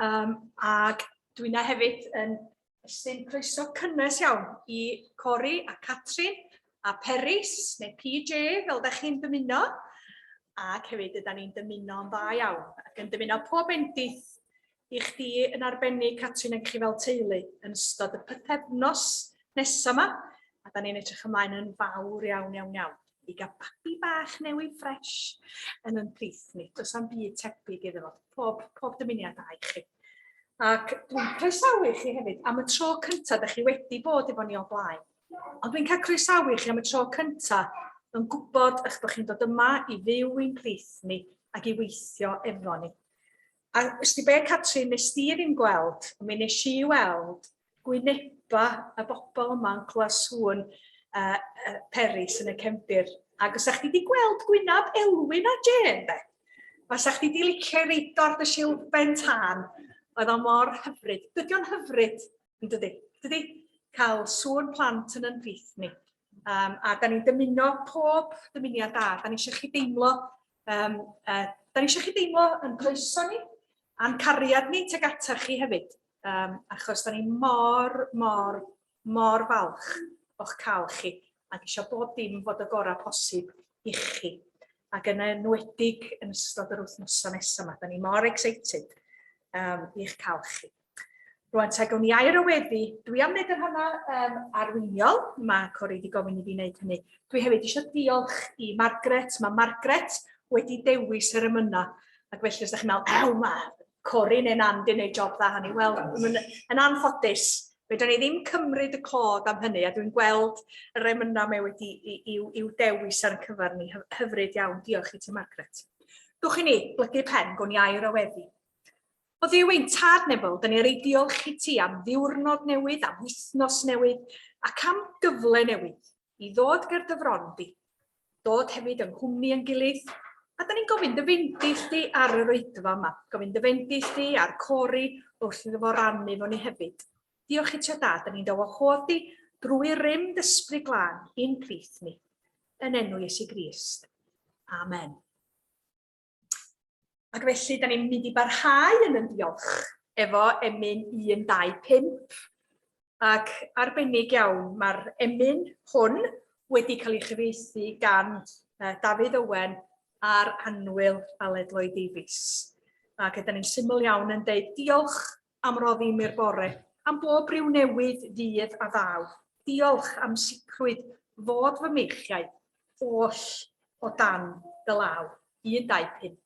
Um, ac dwi'n hefyd yn estyn croeso cynnes iawn i Cori a Catrin a Peris, neu PJ, fel da chi'n dymuno. Ac hefyd yda ni'n dymuno yn dda iawn, ac yn dymuno pob bendith i chdi yn arbennig, Catrin, ac chi fel teulu yn ystod y pythefnos nesaf yma. A da ni'n edrych ymlaen yn fawr iawn, iawn, iawn i gael babi bach newydd ffresh yn yn plith ni. Does am byd tebyg iddo fo. Pob, pob dymuniad da i chi. Ac dwi'n croesawu chi hefyd am y tro cyntaf, da chi wedi bod efo ni o blaen. Ond dwi'n cael croesawu chi am y tro cyntaf yn gwybod eich bod chi'n dod yma i fyw i'n plith ni ac i weithio efo ni. A ysdi be, Catrin, nes di ddim gweld, ond mi nes i weld gwyneba y bobl yma yn clywed sŵn uh, uh, Peris yn y cefndir. Ac os chdi wedi gweld gwynab Elwyn a Jane, de, fasa chdi wedi licio reid ar dy silff ben tân, oedd o mor hyfryd. Dydy o'n hyfryd, yn dydy? Dydy? Cael sŵn plant yn yn plith ni. Um, a da ni'n dymuno pob dymuniad da. Da ni eisiau chi deimlo, um, uh, da ni eisiau chi deimlo yn croeso ni, a'n cariad ni tuag atach chi hefyd. Um, achos da ni mor, mor, mor falch o'ch cael chi ac eisiau bob dim fod y gorau posib i chi. Ac yn enwedig yn ystod yr wythnosau nesaf yma, da ni mor excited um, i'ch cael chi. Rwan ta, gawn ni air o weddi. Dwi am wneud y rhannau um, arweiniol. Mae Cori wedi gofyn i fi wneud hynny. Dwi hefyd eisiau diolch i Margaret. Mae Margaret wedi dewis yr emynau. Ac felly os ydych chi'n meddwl, ew, mae Cori neu Nan di wneud job dda hynny. Wel, yn, yn anffodus, fedrwn ni ddim cymryd y clod am hynny, a dwi'n gweld yr emynau mae wedi i'w, i'w dewis ar y cyfer ni. Hyfryd iawn. Diolch i ti, Margaret. Dwch i ni, blygu pen, gwn i air o weddi. O Dduw ein Tad nefol, da ni ar ei diolch i ti am ddiwrnod newydd, am wythnos newydd, ac am gyfle newydd i ddod ger dy fron di. Dod hefyd yng nghwmni yn gilydd, a da ni'n gofyn dy fendith di ar yr oedfa yma. Gofyn dy fendith di ar Cori wrth iddo fo rannu fo ni hefyd. Diolch i ti o dad, da ni'n dy wahodd di drwy rym dy ysbryd glân i'n plith ni. Yn enw Iesu Grist. Amen. Ac felly, da ni'n mynd i barhau yn yn diolch efo emyn 1, 2, 5. Ac arbennig iawn, mae'r emyn hwn wedi cael ei chyfieithu gan Dafydd Owen a'r annwyl Aled Lloyd Davies. Ac ydy ni'n syml iawn yn deud diolch am roddi mi'r bore, am bob rhyw newydd ddydd a ddaw. Diolch am sicrwydd fod fy meichiau oll o dan dy law. 1, 2, 5.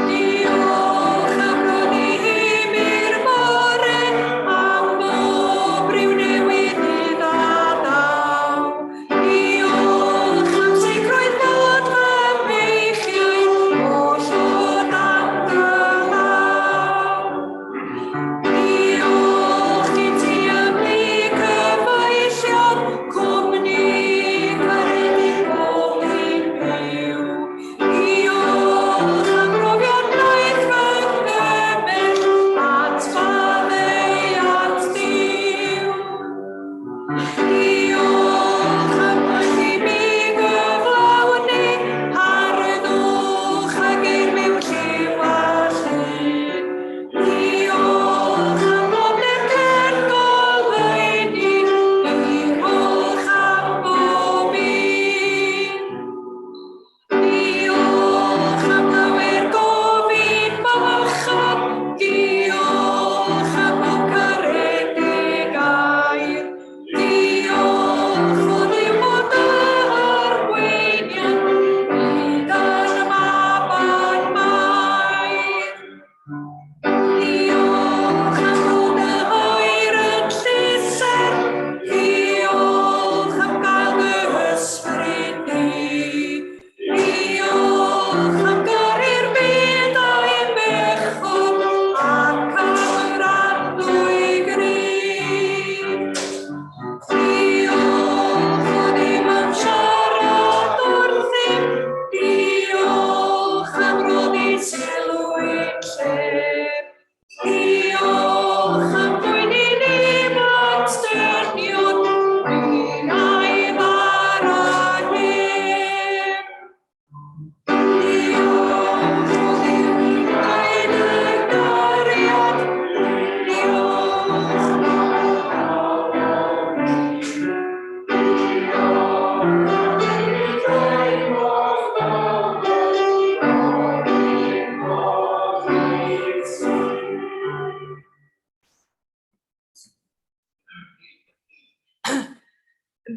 Diolch am roddi i mi'r bore, am bob rhyw newydd ddydd a ddaw. Diolch am sicrwydd fod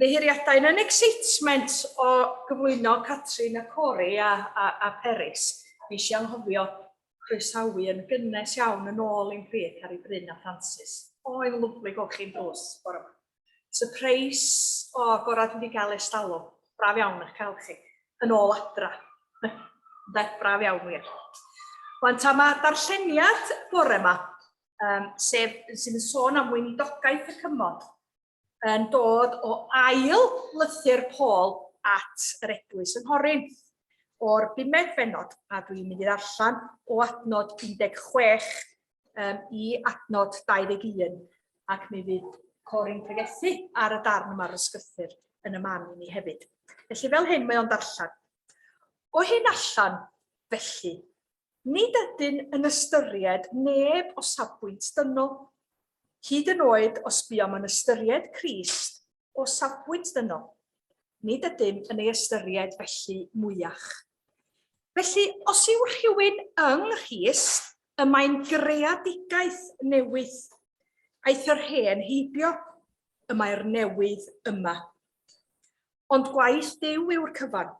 Ymddiheuriadau yn yn excitement o gyflwyno Catrin a Corey a, a, a Peris. Nes i anghofio croesawu yn gynnes iawn yn ôl i'n pryd Harry Bryn a Francis. O, oh, yn lyflu gweld chi'n drws bore yma. Surprise, o, oh, gorau dwi wedi cael ers talwm. Braf iawn eich cael chi. Yn ôl adra. Ynde, braf iawn wir. Wan ta mae darlleniad bore yma, um, sef sydd yn sôn am weinidogaeth y cymod, yn dod o ail lythyr Paul at yr eglwys yng Nghorinth, o'r bumed bennod, a dwi'n mynd i ddarllen o adnod 16 um, i adnod 21, ac mi fydd Corin'n pregethu ar y darn yma o'r ysgrythur yn y man i ni hefyd. Felly fel hyn mae o'n darllen. O hyn allan, felly, nid ydyn yn ystyried neb o safbwynt dynol, hyd yn oed os buom yn ystyried Crist o safbwynt dynol, nid ydym yn ei ystyried felly mwyach. Felly, os yw rhywun yng Nghrist, y mae'n greadigaeth newydd. Aeth yr hen heibio, y mae'r newydd yma. Ond gwaith Duw yw'r cyfan.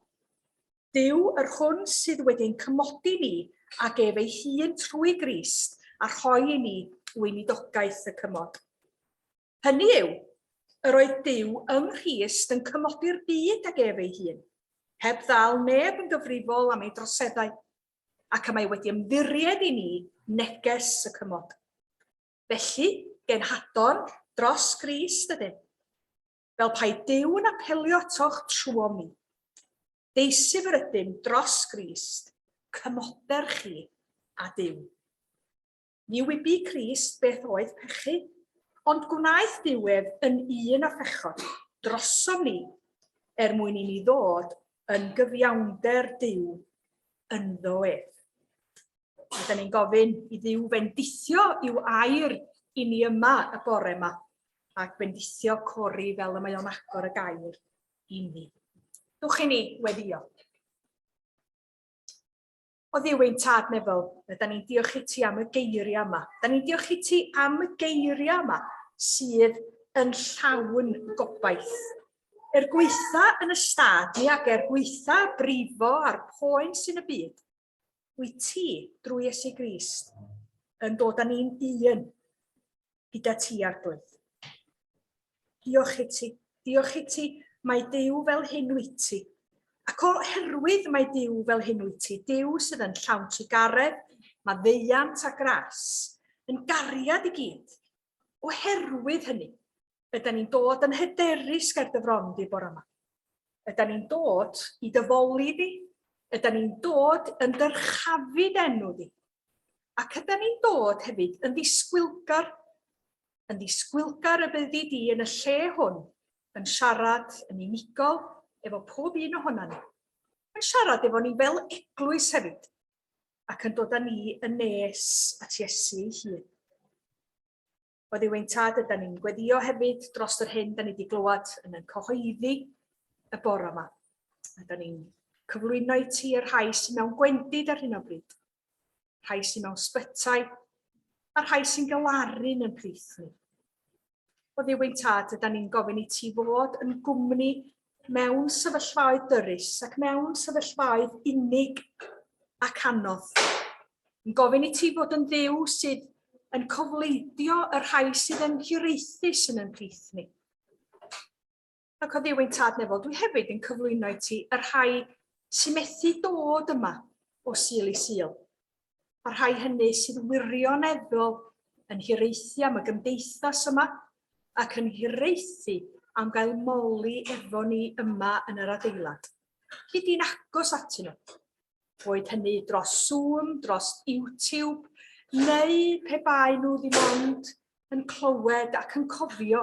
Duw, yr hwn sydd wedi'n cymodi ni ag ef ei hun trwy Grist a rhoi i ni weinidogaeth y cymod. Hynny yw, yr oedd Duw yng Nghrist yn cymodi'r byd ag ef ei hun, heb ddal neb yn gyfrifol am ei droseddau, ac y mae wedi ymddiried i ni neges y cymod. Felly, genhadon dros Grist ydym, fel pae Duw yn apelio atoch trwom ni. Deisyf yr ydym dros Grist, cymoder chi a Duw. Ni wybu Crist beth oedd pechu, ond gwnaeth Duw ef yn un â phechod drosom ni, er mwyn i ni ddod yn gyfiawnder Duw ynddo ef. A da ni'n gofyn i Dduw fendithio i'w air i ni yma y bore yma, ac bendithio Cori fel y mae o'n agor y gair i ni. Dwch i ni weddio. O Dduw ein tad nefol, da ni'n diolch i ti am y geiriau yma. Da ni'n diolch i ti am y geiriau yma sydd yn llawn gobaith. Er gweitha yn y stad ni ac er gweitha brifo a'r poen sy'n y byd, Wyt ti, drwy Iesu Grist, yn dod â ni'n un gyda ti, Arglwydd. Diolch i ti. Diolch i ti, mae Duw fel hyn wyt ti. Ac oherwydd mae Duw fel hyn wyt ti, Duw sydd yn llawn trugaredd, maddeuant a gras, yn gariad i gyd. Oherwydd hynny, ydan ni'n dod yn hyderus ger dy fron di bore yma. Ydan ni'n dod i dy foli di, ydan ni'n dod yn dyrchafu d'enw di. Ac ydan ni'n dod hefyd yn ddisgwylgar, yn ddisgwylgar y byddi di yn y lle hwn, yn siarad yn unigol efo pob un ohona ni. Yn siarad efo ni fel eglwys hefyd, ac yn dod â ni yn nes at Iesu ei hun. O Dduw ein Tad, ydan ni'n gweddio hefyd dros yr hyn da ni wedi glywed yn yn cyhoeddi y bore yma. Ydan ni'n cyflwyno i ti y rhai sy'n mewn gwendid ar hyn o bryd, rhai sy'n mewn sbytai, a rhai sy'n galaru yn plith ni. O Dduw ein Tad, ydan ni'n gofyn i ti fod yn gwmni mewn sefyllfaoedd dyrys ac mewn sefyllfaoedd unig ac anodd. Yn gofyn i ti fod yn Dduw sydd yn cofleidio y rhai sydd yn hiraethus yn ein plith ni. Ac o Dduw ein Tad nefol, dwi hefyd yn cyflwyno i ti y rhai sy'n methu dod yma o Sul i Sul, a'r rhai hynny sydd wirioneddol yn hiraethu am y gymdeithas yma ac yn hiraethu am gael moli efo ni yma yn yr adeilad. Hyd i'n agos atyn nhw. Boed hynny dros Zoom, dros YouTube, neu pe bai nhw ddim ond yn clywed ac yn cofio.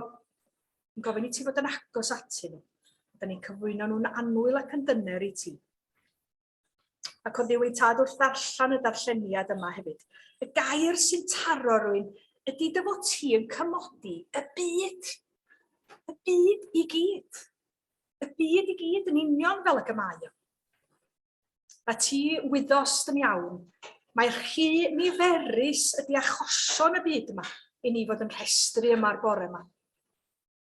Yn gofyn i ti fod yn agos atyn nhw. Da ni'n cyflwyno nhw'n annwyl ac yn dyner i ti. Ac o Dduw ein Tad wrth ddarllen y darlleniad yma hefyd. Y gair sy'n taro rwy'n ydy dy fod ti yn cymodi y byd. Y byd i gyd. Y byd i gyd yn union fel y mae o. A ti wyddost yn iawn, mae rhy niferus ydy achosion y byd yma i ni fod yn rhestru yma'r bore yma.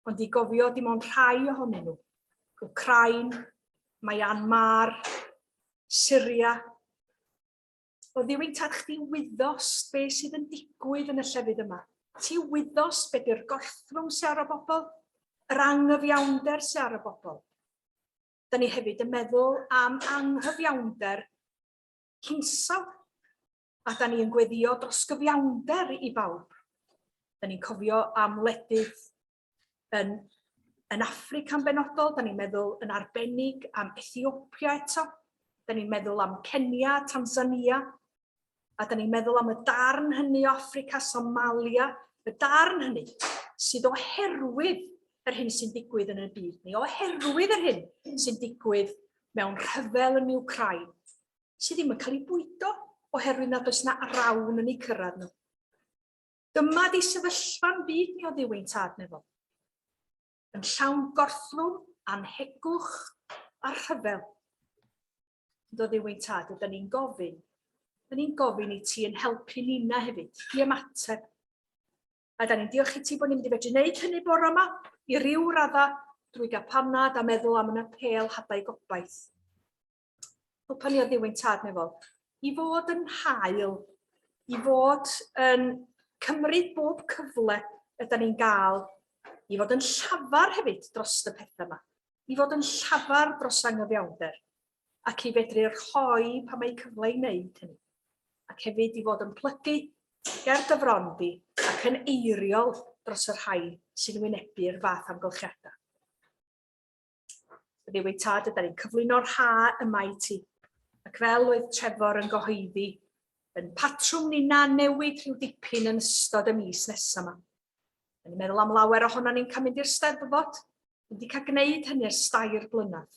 Ond i gofio dim ond rhai ohonyn nhw, Wcráin, Myanmar, Syria. O Dduw ein tad, chdi wyddost be sydd yn digwydd yn y llefydd yma. Ti wyddost be di'r gorthrwm sy ar y bobl, yr anghyfiawnder sy ar y bobl. Da ni hefyd yn meddwl am anghyfiawnder hinsawdd, a da ni yn gweddio dros gyfiawnder i bawb. Da ni'n cofio am wledydd yn, yn Affrica'n benodol, da ni'n meddwl yn arbennig am Ethiopia eto, da ni'n meddwl am Kenya, Tanzania, a da ni'n meddwl am y darn hynny o Affrica, Somalia, y darn hynny sydd oherwydd yr hyn sy'n digwydd yn y byd ni, oherwydd yr hyn sy'n digwydd mewn rhyfel yn Wcráin, sydd ddim yn cael ei bwydo oherwydd nad oes na rawn yn eu cyrraedd nhw. Dyma di sefyllfa'n byd ni o Dduw ein tad nefol. Yn llawn gorthrwm, anhegwch a rhyfel. Ond o Dduw ein tad, ydyn ni'n gofyn, ydyn ni'n gofyn i ti yn helpu nina hefyd, i ymateb. A da ni'n diolch i ti bod ni'n mynd i fedru gwneud hynny bore yma, i ryw radda, drwy gael panad a meddwl am yn apêl hadau gobaith. Helpa ni o Dduw ein tad nefol, i fod yn hael, i fod yn cymryd bob cyfle yda ni'n gael, i fod yn llafar hefyd dros y pethau yma, i fod yn llafar dros angyfiawnder, ac i fedru rhoi pan mae cyfle i wneud hynny, ac hefyd i fod yn plygu ger dy fron di ac yn eiriol dros y rhai sy'n wynebu'r fath amgylchiadau. Dduw ei tad, yda ni'n cyflwyno'r ha yma i ti. Ac fel oedd Trefor yn gyhoeddi, yn patrwm nina newid rhyw dipyn yn ystod y mis nesaf yma. Da ni'n meddwl am lawer ohono ni'n cael mynd i'r Steddfod, wedi cael gwneud hynny ers dair blynedd.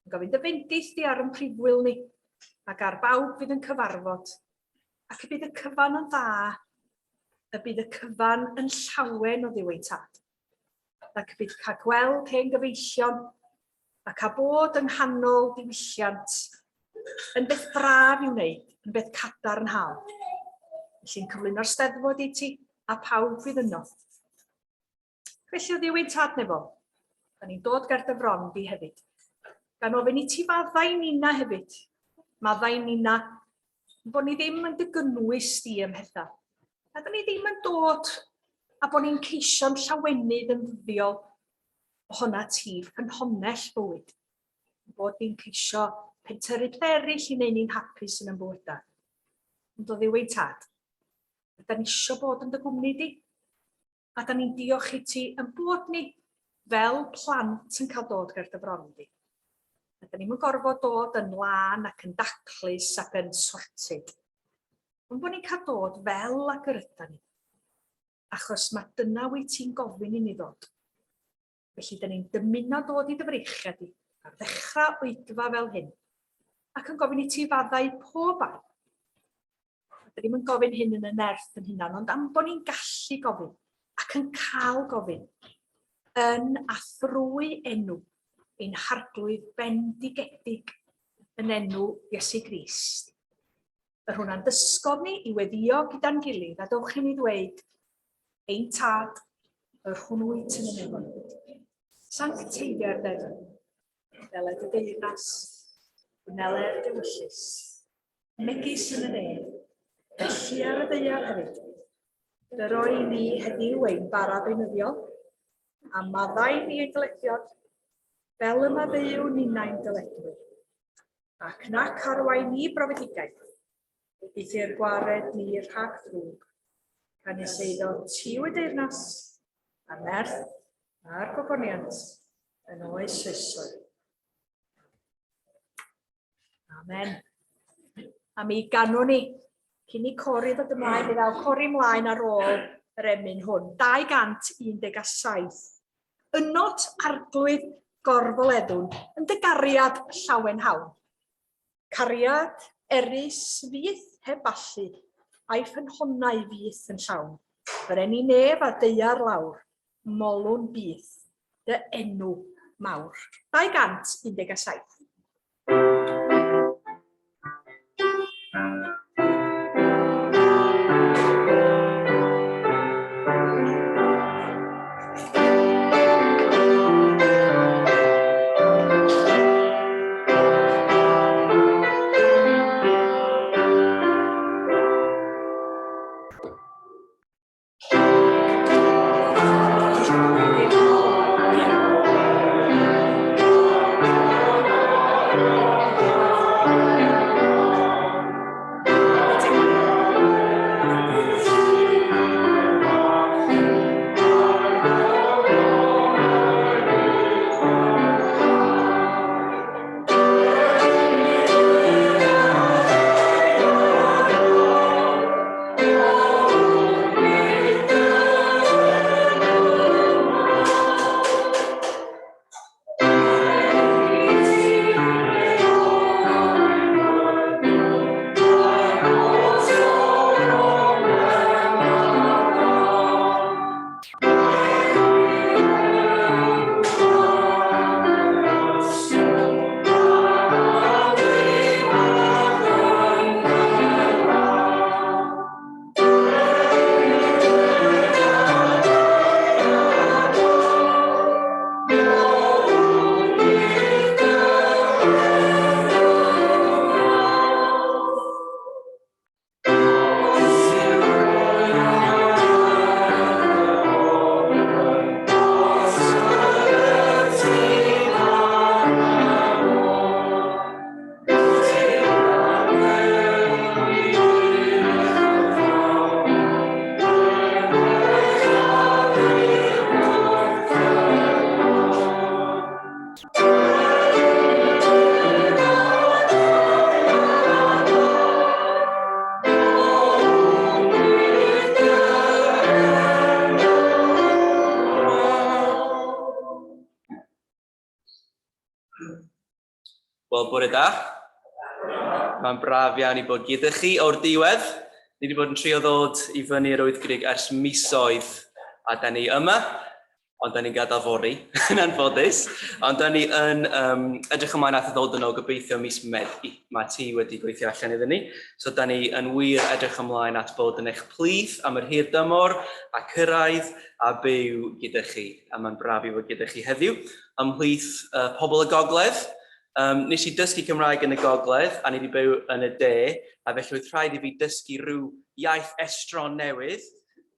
Yn gofyn dy fendith di ar yn prifwyl ni, ac ar bawb fydd yn cyfarfod, ac y bydd y cyfan yn dda, y bydd y cyfan yn llawen o Dduw ein tad. ac y bydd cael gweld hen gyfeillion ac a bod yng nghanol diwylliant yn beth braf i'w wneud, yn beth cadarnhaol. Felly'n cyflwyno'r steddfod i ti a pawb fydd yno. Felly o Dduw ein tad nefo, da ni'n dod ger dy fron di hefyd. Gan ofyn i ti faddau nina hefyd. Maddau nina bod ni ddim yn dy gynnwys di ym mhethau. A da ni ddim yn dod a bod ni'n ceisio'n llawenydd yn ddyddiol ohona ti, ffynhonnell bywyd. Bod ni'n ceisio pentyrru pethau eraill i wneud ni'n hapus yn ein bywydau. Ond o Dduw ein tad, ydy ni eisiau bod yn dy gwmni di? A da ni'n diolch i ti yn bod ni fel plant yn cael dod ger dy fron di. A da ni'n gorfod dod yn lân ac yn daclus ac yn sorted. Ond bod ni'n cael dod fel ag yr yda ni. Achos mae dyna wyt ti'n gofyn i ni ddod. Felly, da ni'n dymuno dod i dy freichiau di ar ddechrau oedfa fel hyn, ac yn gofyn i ti faddau pob bai. Da ni'n gofyn hyn yn y nerth yn hunan, ond am bod ni'n gallu gofyn ac yn cael gofyn yn a thrwy enw ein harglwydd bendigedig yn enw Iesu Grist. Yr hwnna'n dysgodd ni i weddio gyda'n gilydd, a dowch i ni ddweud, Ein tad, yr hwn wyt yn y nefoedd. Sancteiddia'r deddf, wneler dy deyrnas, wneler dy wyllys, megis yn y nef, felly ar y ddaear hefyd. Dyro i ni heddiw ein bara beunyddiol, a maddau ni ein dyledion, fel y maddeuwn ninnau'n dyledwyr. Ac nac arwain ni brofedigaeth, eithr gwared ni rhag ddrwg, canys eiddo ti yw y deyrnas, a'r nerth, a'r gogoniant, yn oes oesoedd. Amen. A mi ganwn ni, cyn i Cori ddod ymlaen, mi ddaw Cori ymlaen ar ôl yr emyn hwn, 217. Ynot arglwydd gorfoleddwn yn dy gariad llawenhawn. Cariad erys fyth heb allu, a'i ffynhonnau fyth yn llawn. Yr eni nef a daear lawr, molwn byth dy enw mawr. 217. bore da. Mae'n braf iawn i bod gyda chi o'r diwedd. Ni wedi bod yn trio ddod i fyny yr Wyddgrug ers misoedd a da ni yma, ond da ni'n gadael fory, yn anffodus. Ond da ni yn um, edrych ymlaen at ddod yn ôl gobeithio mis Medi. Mae ti wedi gweithio allan iddyn ni. So da ni yn wir edrych ymlaen at bod yn eich plith am yr hir dymor a cyrraedd a byw gyda chi. A mae'n braf i fod gyda chi heddiw. Ymhlith uh, pobl y Gogledd, um, nes i dysgu Cymraeg yn y Gogledd a ni wedi byw yn y De, a felly oedd rhaid i fi dysgu rhyw iaith estron newydd,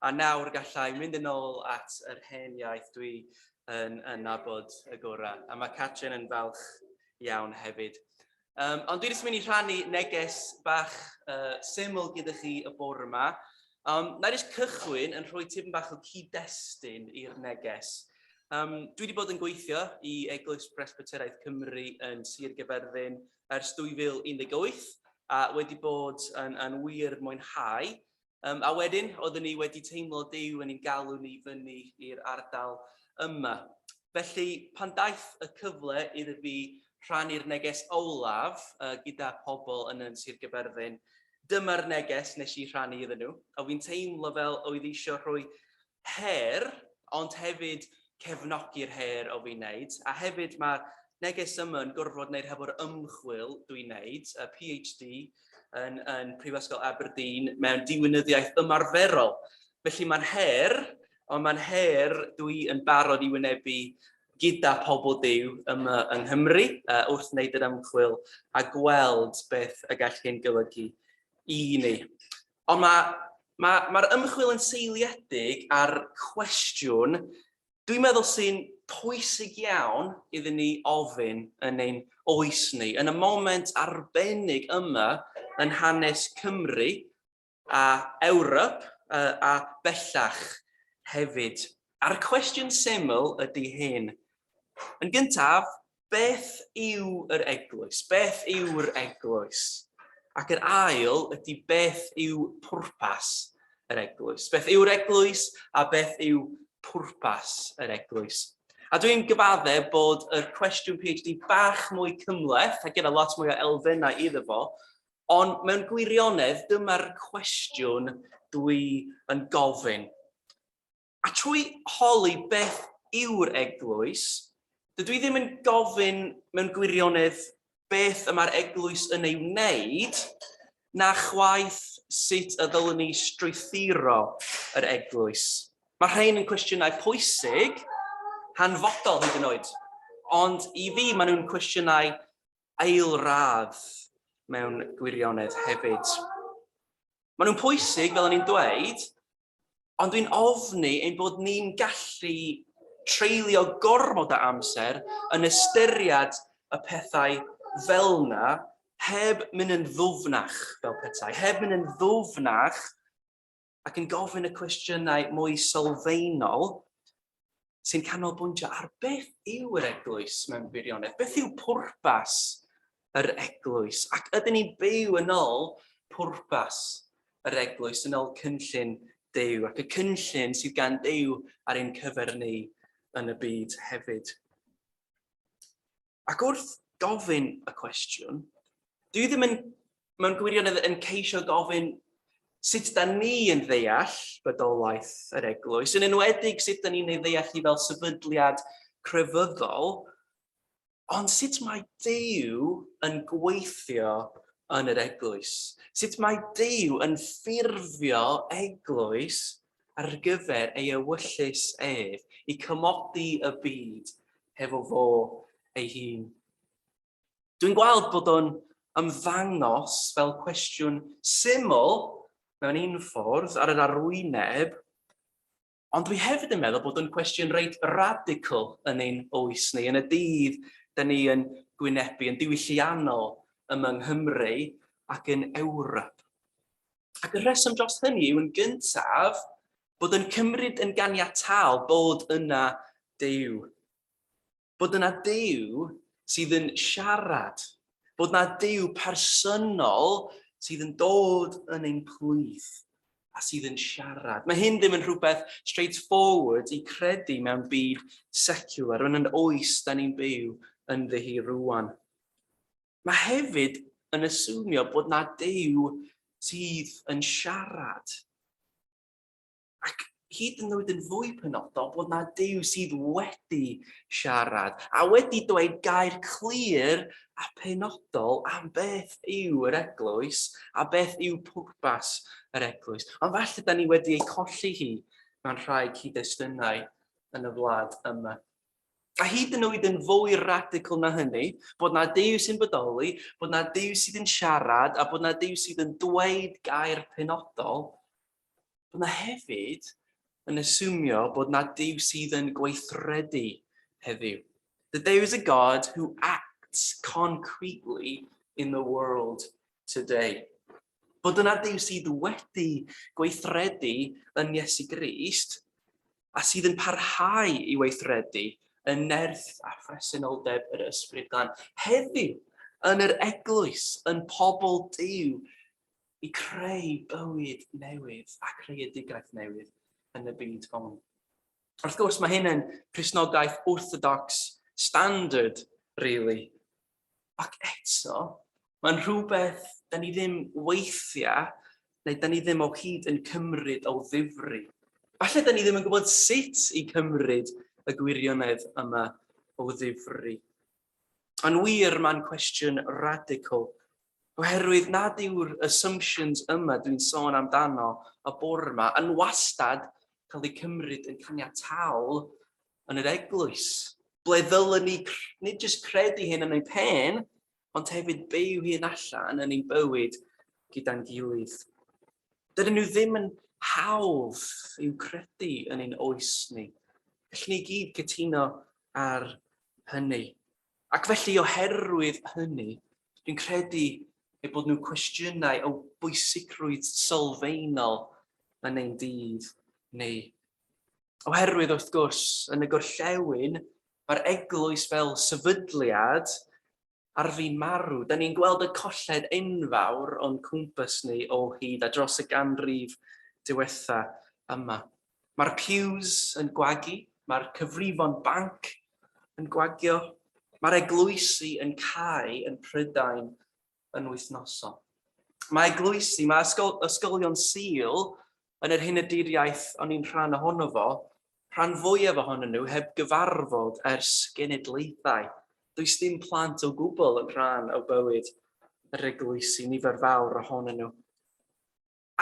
a nawr gallai mynd yn ôl at yr hen iaith dwi yn, yn nabod y gorau. A mae Catrin yn falch iawn hefyd. Um, ond dwi jyst mynd i rhannu neges bach uh, syml gyda chi y bore yma. Um, na i jyst cychwyn yn rhoi tipyn bach o cyd-destun i'r neges. Um, dwi wedi bod yn gweithio i Eglwys Presbyteraidd Cymru yn Sir Gyferddin ers 2018 a wedi bod yn, yn wir mwynhau. Um, a wedyn, oeddwn ni wedi teimlo Duw yn ein galw ni fyny i'r ardal yma. Felly, pan daeth y cyfle iddo fi rhannu'r neges olaf uh, gyda pobl yn yn Sir Gyferddin, dyma'r neges nes i rhannu iddyn nhw. A fi'n teimlo fel oedd eisiau rhoi her, ond hefyd cefnogi'r her o fi'n wneud. A hefyd mae'r neges yma yn gorfod wneud hefo'r ymchwil dwi'n wneud, y PhD yn, yn Prifysgol Aberdeen mewn diwinyddiaeth ymarferol. Felly mae'n her, ond mae'n her dwi yn barod i wynebu gyda pobl Duw yma yng Nghymru uh, wrth wneud yr ymchwil a gweld beth y gall hyn golygu i ni. Ond mae'r ma, ma, ma ymchwil yn seiliedig ar cwestiwn dwi'n meddwl sy'n pwysig iawn iddyn ni ofyn yn ein oes ni, yn y moment arbennig yma yn hanes Cymru a Ewrop a bellach hefyd. A'r cwestiwn syml ydy hyn. Yn gyntaf, beth yw yr eglwys? Beth yw'r eglwys? Ac yr ail ydy beth yw pwrpas yr eglwys? Beth yw'r eglwys a beth yw pwrpas yr eglwys? A dwi'n gyfadde bod yr cwestiwn PhD bach mwy cymhleth a gyda lot mwy o elfennau iddo fo, ond mewn gwirionedd dyma'r cwestiwn dwi yn gofyn. A trwy holi beth yw'r eglwys, dydw i ddim yn gofyn mewn gwirionedd beth y mae'r eglwys yn ei wneud, na chwaith sut y ddylwn ni strwythuro yr eglwys. Mae rhain yn cwestiynau pwysig, hanfodol hyd yn oed, ond i fi maen nhw'n cwestiynau ailradd mewn gwirionedd hefyd. Maen nhw'n pwysig, fel o'n i'n dweud, Ond dwi'n ofni ein bod ni'n gallu treulio gormod o amser yn ystyried y pethau fel 'na heb mynd yn ddwfnach fel petai, heb mynd yn ddwfnach ac yn gofyn y cwestiynau mwy sylfaenol sy'n canolbwyntio ar beth yw yr eglwys mewn gwirionedd, beth yw pwrpas yr eglwys, ac ydyn ni'n byw yn ôl pwrpas yr eglwys, yn ôl cynllun Duw, ac y cynllun sydd gan Duw ar ein cyfer ni yn y byd hefyd. Ac wrth gofyn y cwestiwn, dwi ddim yn, mewn gwirionedd yn ceisio gofyn sut da ni yn ddeall bodolaeth yr eglwys, yn enwedig sut da ni'n ei ddeall hi fel sefydliad crefyddol, ond sut mae Duw yn gweithio yn yr eglwys. Sut mae Duw yn ffurfio eglwys ar gyfer ei ewyllys ef, i cymodi y byd hefo fo ei hun. Dwi'n gweld bod o'n ymddangos fel cwestiwn syml mewn un ffordd ar yr arwyneb, ond dwi hefyd yn meddwl bod o'n cwestiwn reit radical yn ein oes ni, yn y dydd da ni yn gwynebu, yn diwylliannol yma yng Nghymru ac yn Ewrop. Ac y rheswm dros hynny yw yn gyntaf bod yn cymryd yn ganiataol bod yna Duw. Bod yna Duw sydd yn siarad. Bod yna Duw personol sydd yn dod yn ein plith a sydd yn siarad. Mae hyn ddim yn rhywbeth straightforward i credu mewn byd secular, yn yn oes da ni'n byw ynddi hi rwan. Mae hefyd yn asumio bod na Duw sydd yn siarad. Ac hyd yn oed yn fwy penodol, bod na Duw sydd wedi siarad a wedi dweud gair clir a penodol am beth yw yr eglwys a beth yw pwrpas yr eglwys. Ond falle da ni wedi ei colli hi mewn rhai cyd-destunau yn y wlad yma. A hyd yn oed yn fwy radical na hynny, bod na Duw sy'n bodoli, bod na Duw sydd yn siarad, a bod na Duw sydd yn dweud gair penodol, bod na hefyd yn asumio bod na Duw sydd yn gweithredu heddiw. That there is a God who acts concretely in the world today. Bod yna Duw sydd wedi gweithredu yn Iesu Grist a sydd yn parhau i weithredu yn nerth a phresenoldeb yr Ysbryd Glân. Heddiw, yn yr eglwys, yn pobl Duw, i creu bywyd newydd a creadigaeth newydd yn y byd hwn. Wrth gwrs, mae hyn yn Cristnogaeth orthodox standard, really. Ac eto, mae'n rhywbeth da ni ddim weithiau, neu da ni ddim o hyd yn cymryd o ddifri. Falle da ni ddim yn gwybod sut i cymryd y gwirionedd yma o ddifri. Yn wir, mae'n cwestiwn radical, oherwydd nad yw'r assumptions yma dwi'n sôn amdano y bore yma yn wastad cael eu cymryd yn caniataol yn yr eglwys. Ble ddylen ni nid jyst credu hyn yn ein pen, ond hefyd byw hyn allan yn ein bywyd gyda'n gilydd. Dydyn nhw ddim yn hawdd i'w credu yn ein oes ni. Gallwn ni gyd cytuno ar hynny. Ac felly oherwydd hynny, dwi'n credu eu bod nhw'n cwestiynau o bwysigrwydd sylfaenol yn ein dydd ni. Oherwydd, wrth gwrs, yn y gorllewin, mae'r eglwys fel sefydliad ar fin marw. Da ni'n gweld y colled enfawr o'n cwmpas ni o hyd a dros y ganrif diwetha yma. Mae'r pews yn gwagu, mae'r cyfrifon banc yn gwagio, mae'r eglwysi yn cau yn Prydain yn wythnosol. Mae eglwysi, mae ysgol, ysgolion Sul yn yr hunaduriaeth o'n i'n rhan ohono fo, rhan fwyaf ohonyn nhw heb gyfarfod ers genedlaethau. Does dim plant o gwbl yn rhan o bywyd yr eglwysi, nifer fawr ohonyn nhw.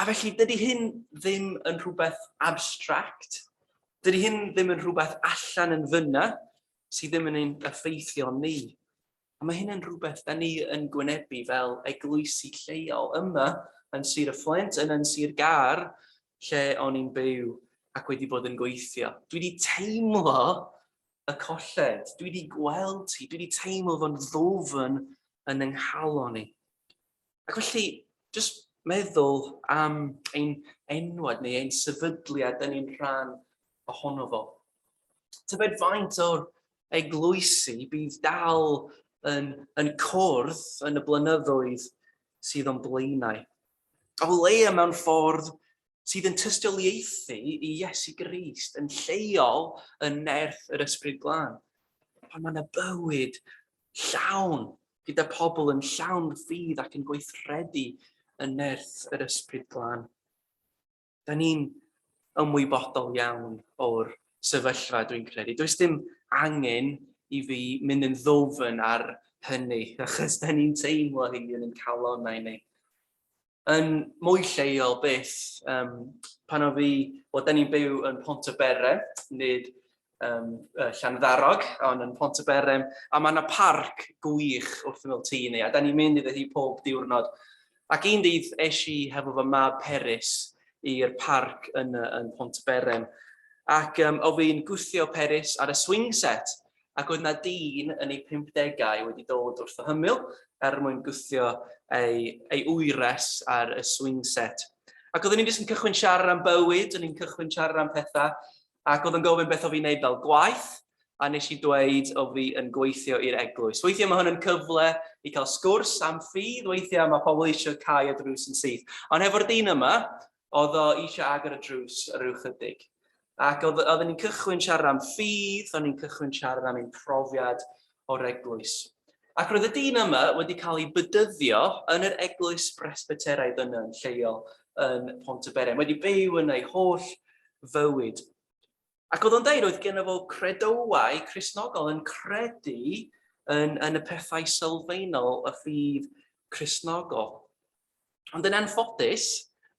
A felly, dydy hyn ddim yn rhywbeth abstract. Dydy hyn ddim yn rhywbeth allan yn fyna sydd ddim yn ein effeithio ni. A mae hyn yn rhywbeth da ni yn gwynebu fel eglwysi lleol yma yn Sir y Fflint, yn yn Sir Gâr, lle o'n i'n byw ac wedi bod yn gweithio. Dwi wedi teimlo y colled, dwi wedi gweld hi, dwi wedi teimlo fo'n ddwfn yn yng nghalon i. Ac felly, jyst meddwl am ein enwad neu ein sefydliad da ni'n rhan ohono fo. Tybed faint o'r eglwysi bydd dal yn, yn cwrdd yn y blynyddoedd sydd o'n blaenau. O leia mewn ffordd sydd yn tystiolaethu i Iesu Grist yn lleol yn nerth yr Ysbryd Glân. Pan mae yna bywyd llawn gyda pobl yn llawn ffydd ac yn gweithredu yn nerth yr Ysbryd Glân. Da ni'n ymwybodol iawn o'r sefyllfa, dwi'n credu. Does dim angen i fi mynd yn ddwfn ar hynny, achos da ni'n teimlo hi yn ein calonnau ni. Yn mwy lleol byth, um, pan o fi, wel, da ni'n byw yn Pontyberem, nid um, Llanddarog, ond yn Pontyberem, a mae yna parc gwych wrth ymyl tŷ ni, a da ni'n mynd iddo hi pob diwrnod. Ac un dydd es i hefo fy mab Peris i'r parc yn, yn Pontyberem, ac um, o fi'n gwthio Peris ar y swing set, ac oedd 'na dyn yn ei pumdegau wedi dod wrth y hymyl er mwyn gwthio ei, ei wyres ar y swing set. Ac oeddwn i'n jyst yn cychwyn siarad am bywyd, o'n i'n cychwyn siarad am pethau, ac oedd yn gofyn beth o fi'n neud fel gwaith, a nes i dweud o fi yn gweithio i'r eglwys. Weithiau mae hwn yn cyfle i cael sgwrs am ffydd, weithiau mae pobl eisiau cau y drws yn syth. Ond hefo'r dyn yma, Oedd o eisiau agor y drws rhyw chydig. Ac oedd, oedden ni'n cychwyn siarad am ffydd, o'n ni'n cychwyn siarad am ein profiad o'r eglwys. Ac roedd y dyn yma wedi cael ei bydyddio yn yr eglwys Bresbyteraidd yna yn lleol yn Pontyberem, wedi byw yn ei holl fywyd. Ac oedd o'n deud oedd genno fo credoau Cristnogol yn credu yn, yn y pethau sylfaenol y ffydd Cristnogol. Ond yn anffodus,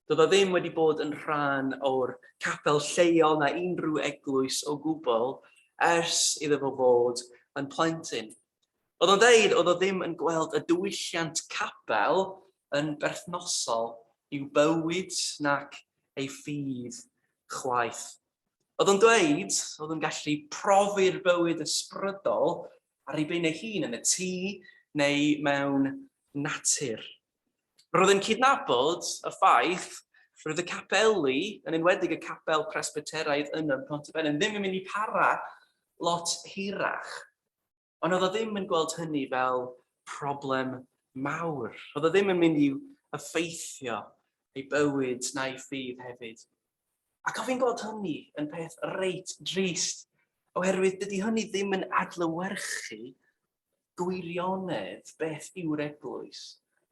doedd o ddim wedi bod yn rhan o'r capel lleol na unrhyw eglwys o gwbl ers iddo fo fod yn plentyn. Oedd o'n dweud oedd o ddim yn gweld y diwylliant capel yn berthnasol i'w bywyd nac ei ffydd chwaith. Oedd o'n dweud oedd o'n gallu profi'r bywyd ysbrydol ar ei ben ei hun yn y tŷ neu mewn natur. Roedd yn cydnabod y ffaith roedd y capeli, yn enwedig y capel Presbyteraidd yn ym Mhontyberem, ddim yn mynd i para lot hirach. Ond oedd o ddim yn gweld hynny fel problem mawr. Oedd o ddim yn mynd i'w effeithio ei bywyd na'i ffydd hefyd. Ac o fi'n gweld hynny yn peth reit drist, oherwydd dydy hynny ddim yn adlewyrchu gwirionedd beth yw'r eglwys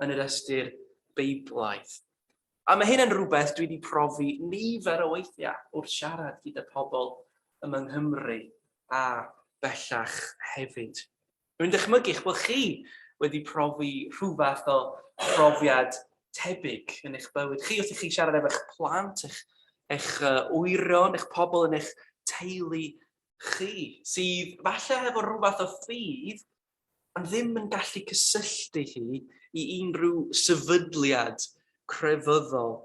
yn yr ystyr Beiblaidd. A mae hyn yn rhywbeth dwi wedi profi nifer o weithiau wrth siarad gyda pobl yma yng Nghymru a bellach hefyd. Rwy'n dychmygu eich bod chi wedi profi rhywfath o profiad tebyg yn eich bywyd chi wrth i chi siarad efo'ch plant, eich, eich wyrion, eich pobl yn eich teulu chi, sydd falle hefo rhywfath o ffydd, ond ddim yn gallu cysylltu hi i unrhyw sefydliad crefyddol.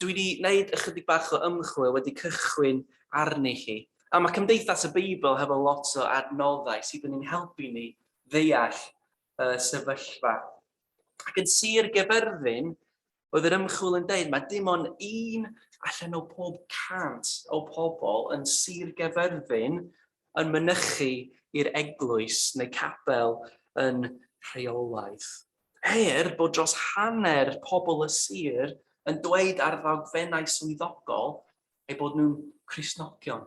Dwi wedi gwneud ychydig bach o ymchwil wedi cychwyn arni hi. A mae Cymdeithas y Beibl hefo lot o adnoddau sydd yn ein helpu ni ddeall y sefyllfa. Ac yn Sir Gaerfyrddin, oedd yr ymchwil yn deud mae dim ond un allan o pob 100 o pobl yn Sir Gaerfyrddin yn mynychu i'r eglwys neu capel yn rheolaidd. Er bod dros hanner pobl y sir yn dweud ar ddogfennau swyddogol eu bod nhw'n Cristnogion.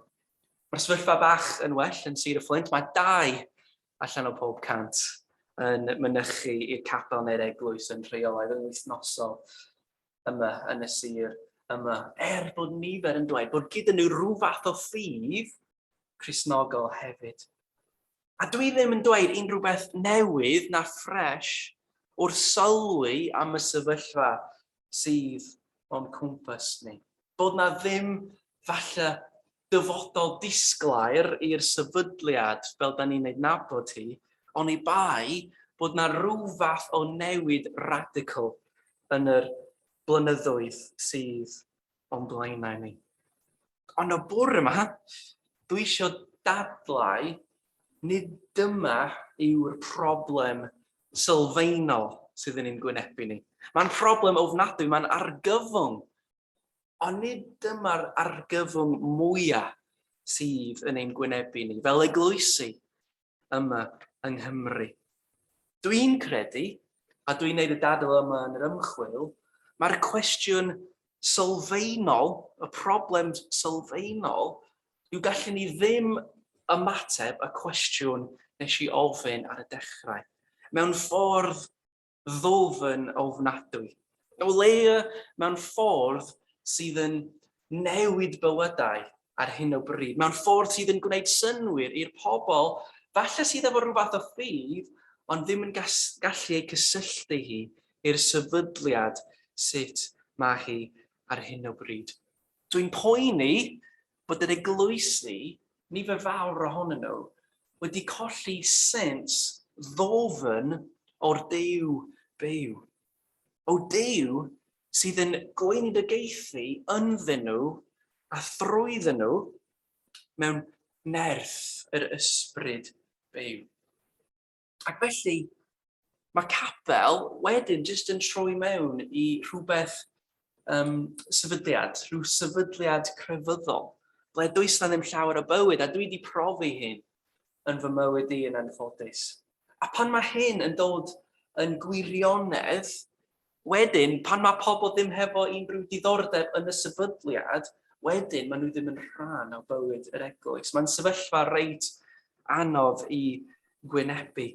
Mae'r sefyllfa bach yn well yn Sir y Fflint. Mae dau allan o pob 100 yn mynychu i'r capel neu'r eglwys yn rheolaidd yn wythnosol yma yn y sir yma. Er bod nifer yn dweud bod gyda nhw rhyw fath o ffydd Cristnogol hefyd. A dwi ddim yn dweud unrhyw beth newydd na ffresh wrth sylwi am y sefyllfa sydd o'n cwmpas ni. Bod na ddim falle dyfodol disglair i'r sefydliad fel da ni'n ei nabod hi, oni bai bod na rhyw fath o newid radical yn yr blynyddoedd sydd o'n blaenau ni. Ond o bore yma, dwi eisiau dadlau nid dyma yw'r problem sylfaenol sydd yn ein gwynebu ni. Mae'n problem ofnadwy, mae'n argyfwng. Ond nid dyma'r argyfwng mwyaf sydd yn ein gwynebu ni, fel eglwysi yma yng Nghymru. Dwi'n credu, a dwi'n neud y dadl yma yn yr ymchwil, mae'r cwestiwn sylfaenol, y problem sylfaenol, yw gallu ni ddim ymateb y cwestiwn nes i ofyn ar y dechrau. Mewn ffordd ddwfn ofnadwy. O leia mewn ffordd sydd yn newid bywydau ar hyn o bryd, mewn ffordd sydd yn gwneud synnwyr i'r pobl falle sydd efo rhyw fath o ffydd, ond ddim yn gallu ei cysylltu hi i'r sefydliad sut mae hi ar hyn o bryd. Dwi'n poeni bod yr eglwysi, nifer fawr ohonyn nhw, wedi colli sens ddwfn o'r Duw byw. O Duw sydd yn gweinidogaethu ynddyn nhw a thrwyddyn nhw mewn nerth yr ysbryd byw. Ac felly, mae capel wedyn jyst yn troi mewn i rhywbeth um, sefydliad, rhyw sefydliad crefyddol, ble does na ddim llawer o bywyd, a dwi wedi profi hyn yn fy mywyd i yn anffodus. A pan mae hyn yn dod yn gwirionedd, Wedyn, pan mae pobl ddim hefo unrhyw diddordeb yn y sefydliad, wedyn maen nhw ddim yn rhan o bywyd yr eglwys. Mae'n sefyllfa reit anodd i gwynebu.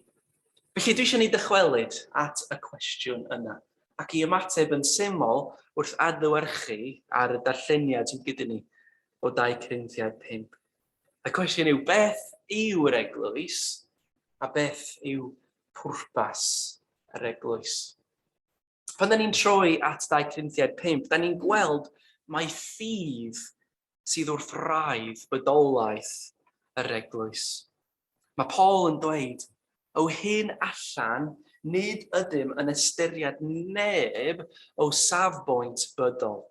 Felly dwi eisiau ni dychwelyd at y cwestiwn yna ac i ymateb yn syml wrth adlewyrchu ar y darlleniad sydd gyda ni o 2 Corinthiaid 5. Y cwestiwn yw, beth yw'r eglwys a beth yw pwrpas yr eglwys? Pan da ni'n troi at 2 Corinthiaid 5, da ni'n gweld mai ffydd sydd wrth wraidd bydolaeth yr eglwys. Mae Paul yn dweud, O hyn allan, nid ydym yn ystyried neb o safbwynt bydol.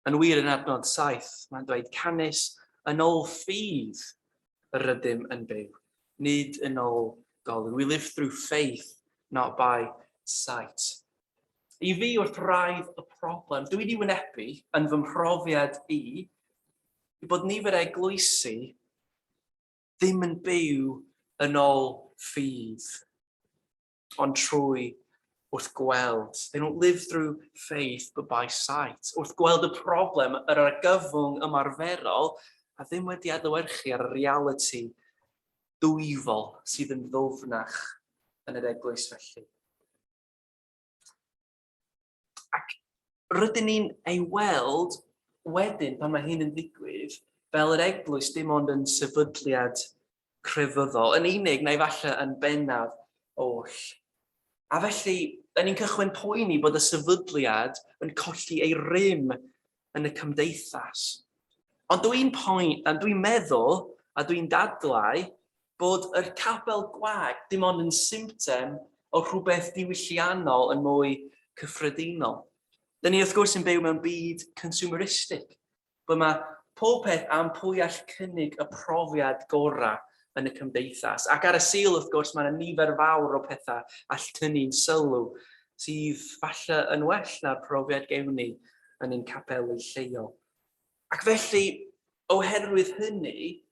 Yn wir, yn adnod 7, mae'n dweud, Canys yn ôl ffydd yr ydym yn byw, nid yn ôl golwg. We live through faith, not by sight. I fi, wrth wraidd y problem, dwi wedi wynebu yn fy mhrofiad i, i bod nifer eglwysi ddim yn byw yn ôl ffydd, ond trwy wrth gweld. They don't live through faith, but by sight. Wrth gweld y problem, yr argyfwng ymarferol, a ddim wedi adlewyrchu ar y realiti dwyfol sydd yn ddwfnach yn yr eglwys felly. Ac rydyn ni'n ei weld wedyn pan mae hyn yn digwydd fel yr eglwys dim ond yn sefydliad crefyddol, yn unig neu falle yn bennaf oll. A felly, da ni'n cychwyn poeni bod y sefydliad yn colli ei rym yn y cymdeithas. Ond dwi'n poen, dwi'n meddwl a dwi'n dadlau bod yr capel gwag dim ond yn symptom o rhywbeth diwylliannol yn mwy cyffredinol. Dyn ni wrth gwrs yn byw mewn byd consumeristic, ble mae pob peth am pwy all cynnig y profiad gorau yn y cymdeithas. Ac ar y Sul, wrth gwrs, mae yna nifer fawr o pethau all tynnu'n sylw sydd falle yn well na'r profiad gewn ni yn ein capeli lleol. Ac felly, oherwydd hynny,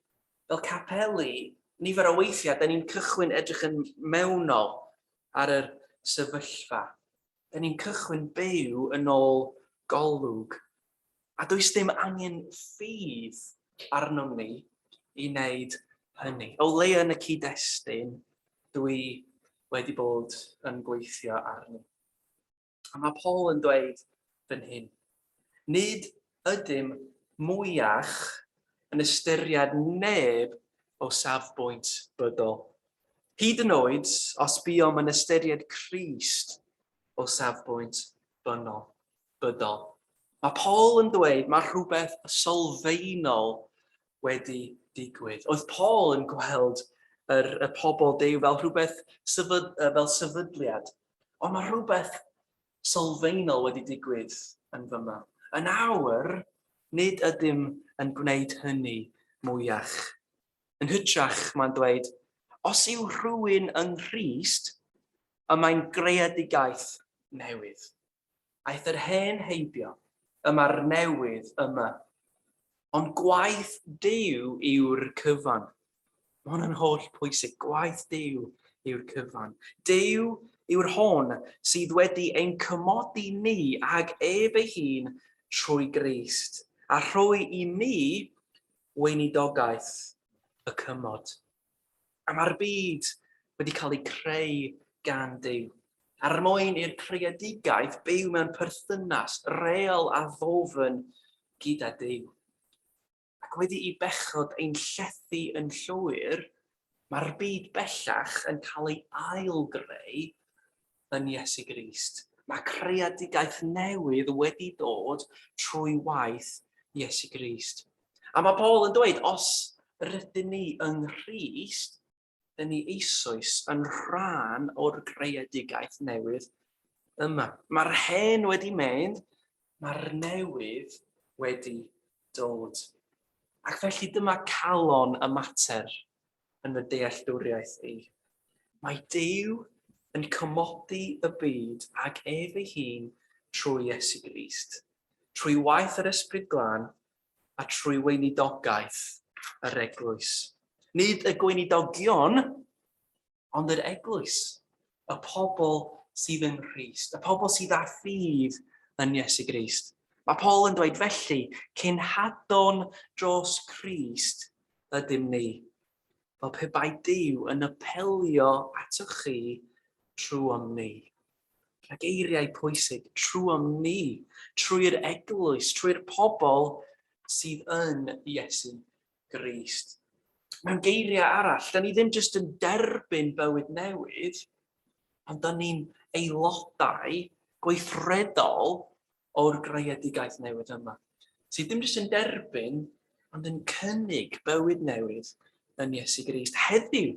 fel capeli, nifer o weithiau, da ni'n cychwyn edrych yn mewnol ar yr sefyllfa. Da ni'n cychwyn byw yn ôl golwg. A does dim angen ffydd arnom ni i wneud hynny. O leia yn y cyd-destun, dwi wedi bod yn gweithio arni. A mae Paul yn dweud fan hyn, nid ydym mwyach yn ystyried neb o safbwynt bydol. Hyd yn oed os buom yn ystyried Crist o safbwynt bynol, bydol. Mae Paul yn dweud mae rhywbeth sylfaenol wedi digwydd. Oedd Paul yn gweld yr, y pobl Duw fel rhywbeth sefyd, fel sefydliad, Ond mae rhywbeth sylfaenol wedi digwydd yn fyma. Yn awr, nid ydym yn gwneud hynny mwyach. Yn hytrach, mae'n dweud, os yw rhywun yng Nghrist, y mae'n greadigaeth newydd. Aeth yr hen heibio, y mae'r newydd yma. Ond gwaith Duw yw'r cyfan. Mae hwn yn holl pwysig. Gwaith Duw yw'r cyfan. Duw yw'r hon sydd wedi ein cymodi ni ag ef ei hun trwy Grist, a rhoi i ni weinidogaeth y cymod. A mae'r byd wedi cael ei creu gan Duw. Er mwyn i'r creadigaeth byw mewn perthynas real a ddofn gyda Duw. Ac wedi i bechod ein llethu yn llwyr, mae'r byd bellach yn cael ei ail-greu yn Iesu Grist. Mae creadigaeth newydd wedi dod trwy waith Iesu Grist. A mae Paul yn dweud, os rydyn ni yng Nghrist, dyn ni eisoes yn rhan o'r greadigaeth newydd yma. Mae'r hen wedi mynd, mae'r newydd wedi dod. Ac felly dyma calon y mater yn fy dealltwriaeth i. Mae Duw yn cymodi y byd ag ef ei hun trwy Iesu Grist, trwy waith yr Ysbryd Glân a trwy weinidogaeth yr eglwys. Nid y gweinidogion, ond yr eglwys, y pobl sydd yng Nghrist, y pobl sydd â ffydd yn Iesu Grist. Mae Paul yn dweud felly, cenhadon dros Crist ydym ni. fel pe bai Duw yn apelio atoch chi trwom ni. A geiriau pwysig, trwom ni, trwy'r eglwys, trwy'r pobl sydd yn Iesu Grist. Mewn geiriau arall, da ni ddim jyst yn derbyn bywyd newydd, ond da ni'n aelodau gweithredol o'r greadigaeth newydd yma, sydd ddim jyst yn derbyn, ond yn cynnig bywyd newydd yn Iesu Grist. Heddiw,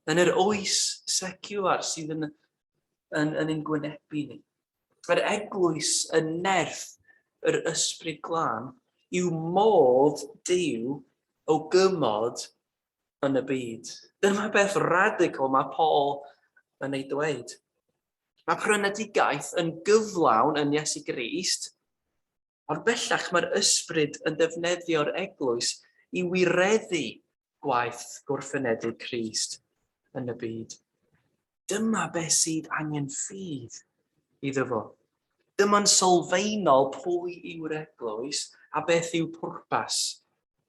yn yr oes seciwlar sydd yn, yn, yn ein gwynebu ni. Mae'r eglwys yn nerth yr ysbryd glân yw modd Duw o gymod yn y byd. Dyma beth radical mae Paul yn ei dweud. Mae prynedigaeth yn gyflawn yn Iesu Grist, ond bellach mae'r ysbryd yn defnyddio'r eglwys i wireddu gwaith gorffenedig Crist yn y byd. Dyma beth sydd angen ffydd iddo fo. Dyma'n sylfaenol pwy yw'r eglwys a beth yw pwrpas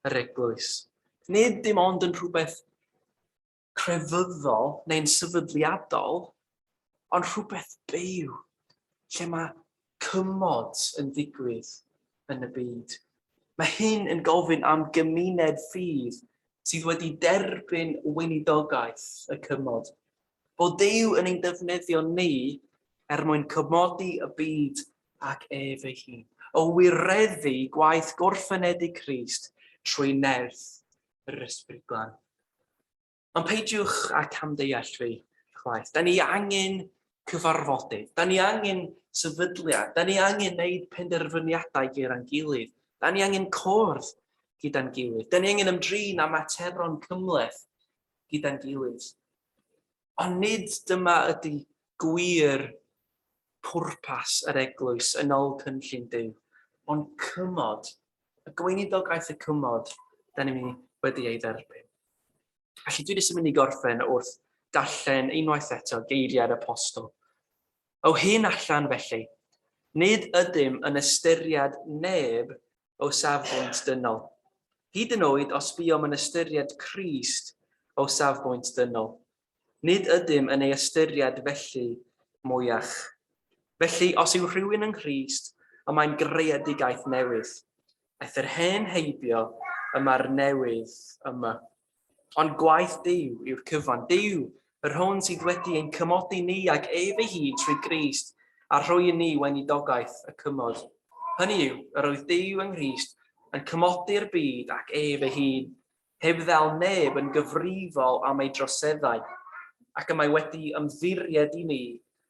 yr eglwys. Nid dim ond yn rhywbeth crefyddol neu'n sefydliadol, ond rhywbeth byw, lle mae cymod yn digwydd yn y byd. Mae hyn yn gofyn am gymuned ffydd sydd wedi derbyn weinidogaeth y cymod. Bod Duw yn ein defnyddio ni er mwyn cymodi y byd ac ef ei hun, o wireddu gwaith gorffenedig Crist trwy nerth yr Ysbryd Glân. Ond peidiwch â camddeall fi, chwaith. Da ni angen cyfarfodydd, da ni angen sefydliad, da ni angen wneud penderfyniadau gyda'n gilydd, da ni angen cwrdd gyda'n gilydd, da ni angen ymdrin â materon cymhleth gyda'n gilydd. Ond nid dyma ydy gwir pwrpas yr eglwys yn ôl cynllun Duw, ond cymod, y gweinidogaeth y cymod da ni wedi ei dderbyn. Felly dwi jyst yn mynd i gorffen wrth darllen unwaith eto geiriau'r apostol. O hyn allan felly, nid ydym yn ystyried neb o safbwynt dynol. Hyd yn oed os buom yn ystyried Crist o safbwynt dynol, nid ydym yn ei ystyried felly mwyach. Felly, os yw rhywun yng Nghrist, y mae'n greadigaeth newydd. Aeth yr hen heibio, y mae'r newydd yma. Ond gwaith Duw yw'r cyfan. Duw, yr hwn sydd wedi ein cymodi ni ag ef ei hun trwy Grist, a rhoi i ni weinidogaeth y cymod. Hynny yw, yr oedd Duw yng Nghrist yn cymodi'r byd ac ef ei hun, heb ddal neb yn gyfrifol am ei droseddau, ac y mae wedi ymddiried i ni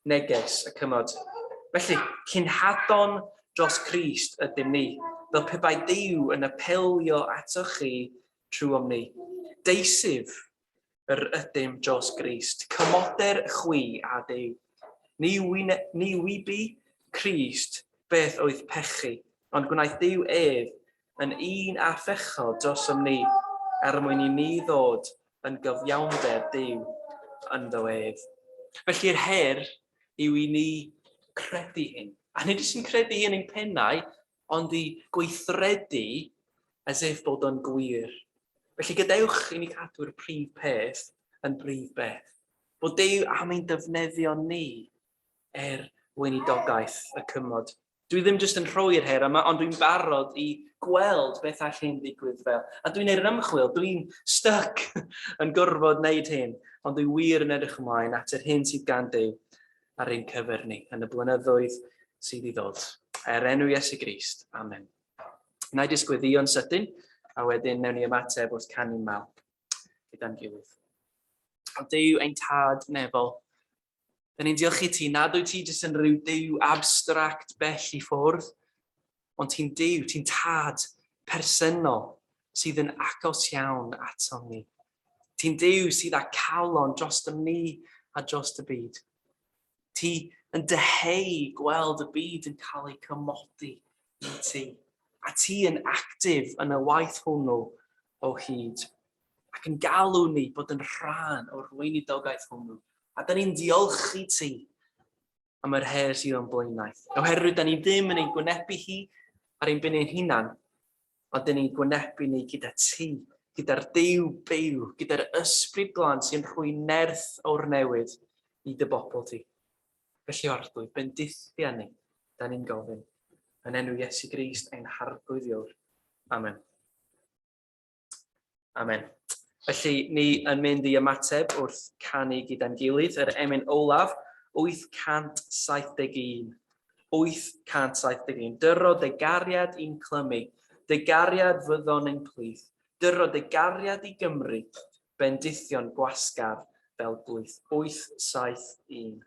neges y cymod. Felly, cenhadon dros Crist ydym ni, fel pe bai Duw yn apelio atoch chi trwom ni. Deisyf yr ydym dros Grist, cymoder chwi a Duw. Ni, wyne, ni wybu Crist beth oedd pechu, ond gwnaeth Duw ef yn un â phechod drosom ni, er mwyn i ni ddod yn gyfiawnder Duw ynddo ef. Felly'r her yw i ni credu hyn. A nid jyst yn credu hyn ein pennau, ond i gweithredu as if bod o'n gwir. Felly gadewch i ni cadw'r prif peth yn brif beth. Bod Duw am ein defnyddio ni er weinidogaeth y cymod. Dwi ddim jyst yn rhoi'r her yma, ond dwi'n barod i gweld beth all hyn ddigwydd fel. A dwi'n neud yr ymchwil, dwi'n stuck yn gorfod wneud hyn, ond dwi wir yn edrych ymlaen at yr hyn sydd gan Duw ar ein cyfer ni yn y blynyddoedd sydd i ddod. Er enw Iesu Grist. Amen. Na i jyst gweddïo'n sydyn, a wedyn newn ni ymateb wrth canu mal gyda'n gilydd. O Duw ein tad nefol, da ni'n diolch i ti nad wyt ti jyst yn rhyw Duw abstract bell i ffwrdd, ond ti'n Duw, ti'n tad personol sydd yn agos iawn atom ni. Ti'n Duw sydd â calon dros ni a dros y byd. Ti yn dyheu gweld y byd yn cael ei cymodi i ti. A ti yn actif yn y waith hwnnw o hyd. Ac yn galw ni bod yn rhan o'r weinidogaeth hwnnw. A da ni'n diolch i ti am yr her sydd o'n blaenau. Oherwydd da ni ddim yn ei gwynebu hi ar ein ben ein hunan, ond da ni'n gwynebu ni gyda ti, gyda'r Duw byw, gyda'r ysbryd glân sy'n rhoi nerth o'r newydd i dy bobl ti. Felly Arglwydd, bendithia ni, da ni'n gofyn, yn enw Iesu Grist ein Harglwydd Iowr. Amen. Amen. Felly, ni yn mynd i ymateb wrth canu gyda'n gilydd yr emyn olaf, 871. 871. Dyro dy gariad i'n clymu, dy gariad fyddon ein plith, dyro dy gariad i Gymru, bendithion gwasgar fel glwyth. 871.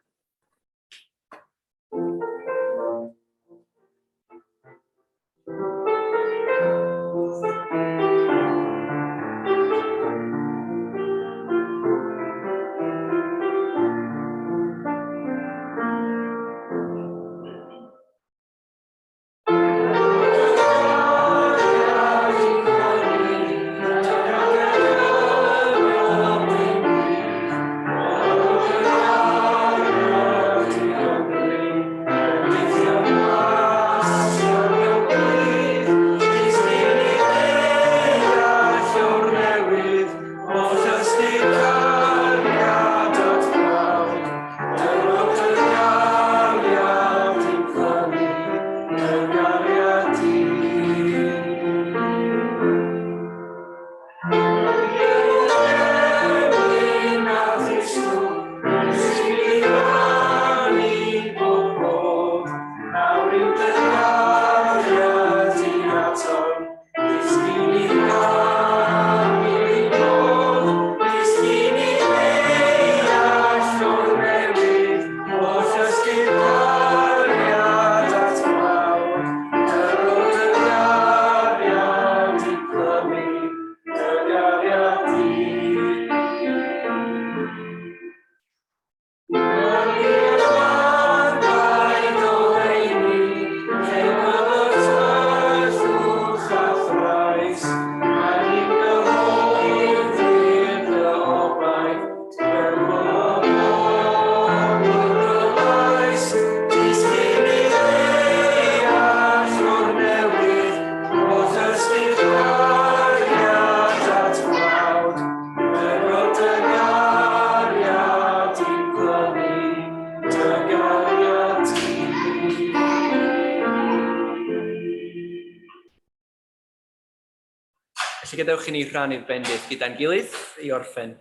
Felly gadewch i ni rhannu'r bendith gyda'n gilydd i orffen.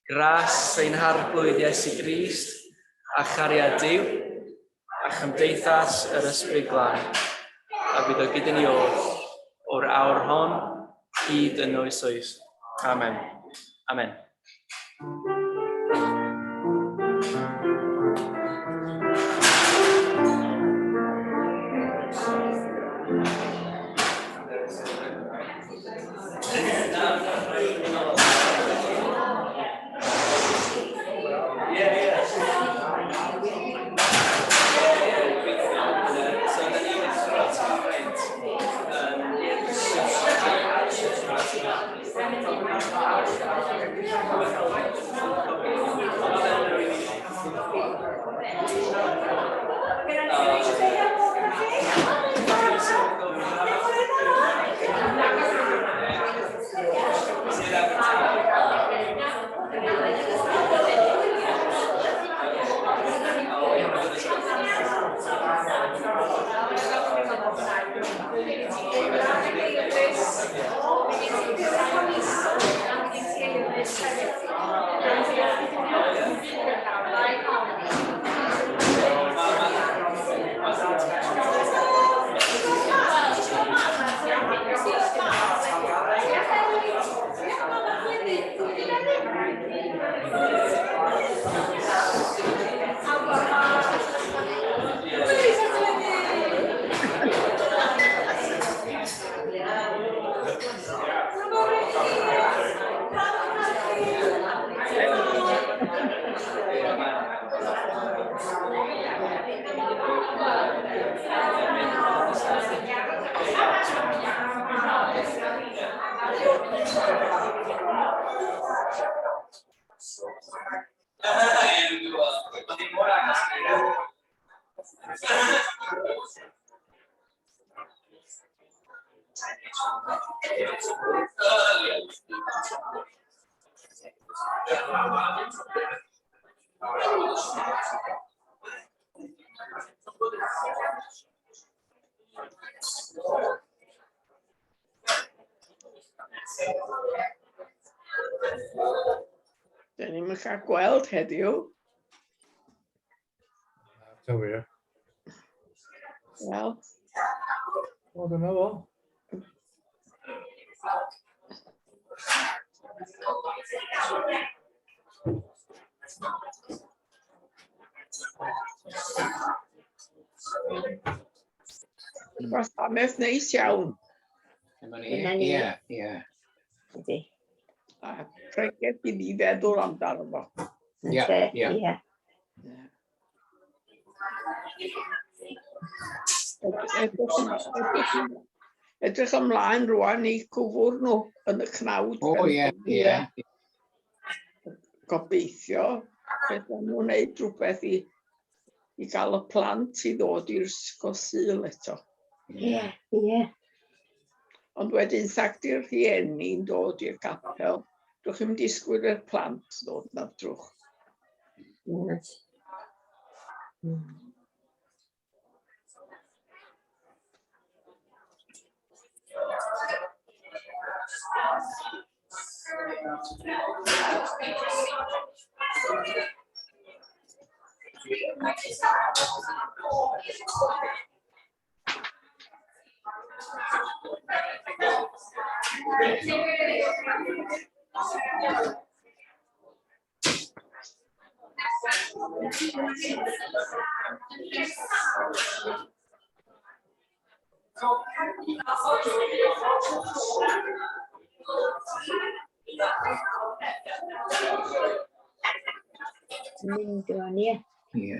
Gras ein Harglwydd Iesu Grist, a chariad Duw, a chymdeithas yr Ysbryd Glân, a fydd o gyda ni oll, o'r awr hon, hyd yn oes oes. Amen. Amen. Dyn ni'm yn cael gweld heddiw. Ta wir. Wel, O, dyna fo. Gwasanaeth neis iawn. Dyma ni. Dyna ni. Ie, ie. Ydy. A pregeth i ni feddwl amdano fo. Ie, Ynte? ie. Ie. Edrych edrych ymlaen rwan i cwfwr nhw yn y cnawd. O, ie, ie. Gobeithio, fedran nhw wneud rhywbeth i gael y plant i ddod i'r ysgol Sul eto. Ie, ie. Ond wedyn sacdi'r rhieni'n dod i'r capel, dwch chi'm disgwyl i'r plant ddod na drwch. Na. Mm. Mynd rwan, ie. Ie.